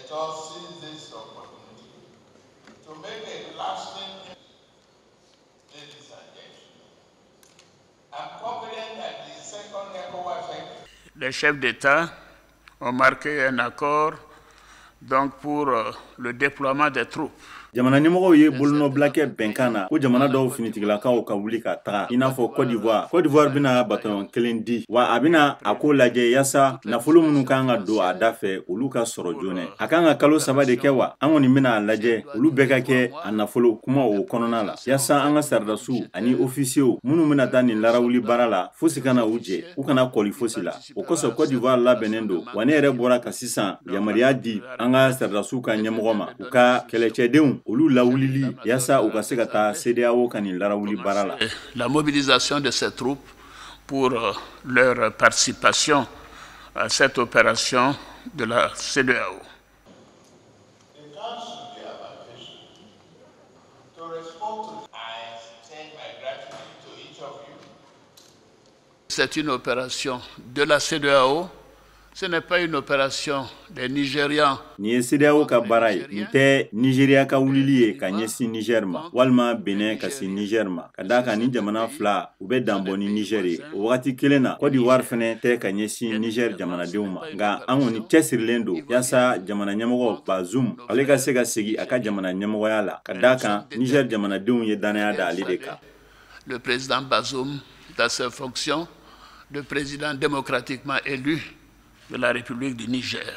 Let us seize this opportunity to make a lasting. Ladies and gentlemen, I'm confident that the second ECOWAS. Les chefs d'État ont marqué un accord donc pour le déploiement des troupes. Jamana ɲɛmɔgɔw ye bolonɔbila kɛ bɛnkan na ko jamana dɔw finitigilakaw ka wuli ka taga, i n'a fɔ Côte d'Ivoire. Côte d'Ivoire bɛna bataillon kelen di, wa a bɛna a ko lajɛ yaasa nafolo minnu kan ka don a da fɛ, olu ka sɔrɔ joona. A kan ka kalo 3 de kɛ, wa an kɔni bɛna a lajɛ olu bɛɛ ka kɛ a nafolo kuma o kɔnɔna la, yaasa an ka saridasiw ani ofisiyew minnu bɛna taa nin larawuli baara la, fosi kana u jɛ, u kana kɔli fosi la. O kosɔn, Côte d'Ivoire labɛnnen don, wa ne yɛrɛ bɔra ka sisan yamaruya di an ka saridasiw ka ɲɛmɔgɔ ma, u ka kɛlɛcɛdenw olu lawulili yaasa u ka se ka taa CEDEAO ka nin larawuli baara la. La mobilisation de ces troupes pour leur participation à cette opération de la CEDEAO. The Council gave to respond to. I extend my gratitude to each of you. C'est une opération de la CEDEAO. Ce n'est pas une opération des Nigérians. Nin ye CEDEAO ka baara ye. Nin tɛ Nigéria ka wulili ye ka ɲɛsin Niger ma, walima Benin ka sin Niger ma, ka d'a kan ni jamana fila u bɛ danbɔ ni Niger ye. O wagati kelen na, Côte d'Ivoire fɛnɛ tɛ ka ɲɛsin Niger jamanadenw ma. Nka an kɔni cɛsirilen don yaasa jamana ɲɛmɔgɔ Bazoum, ale ka se ka segin a ka jamana ɲɛmɔgɔya la, ka d'a kan Niger jamanadenw ye danaya da ale de kan. Le président Bazoum dans ses fonctions de président démocratiquement élu de la République du Niger.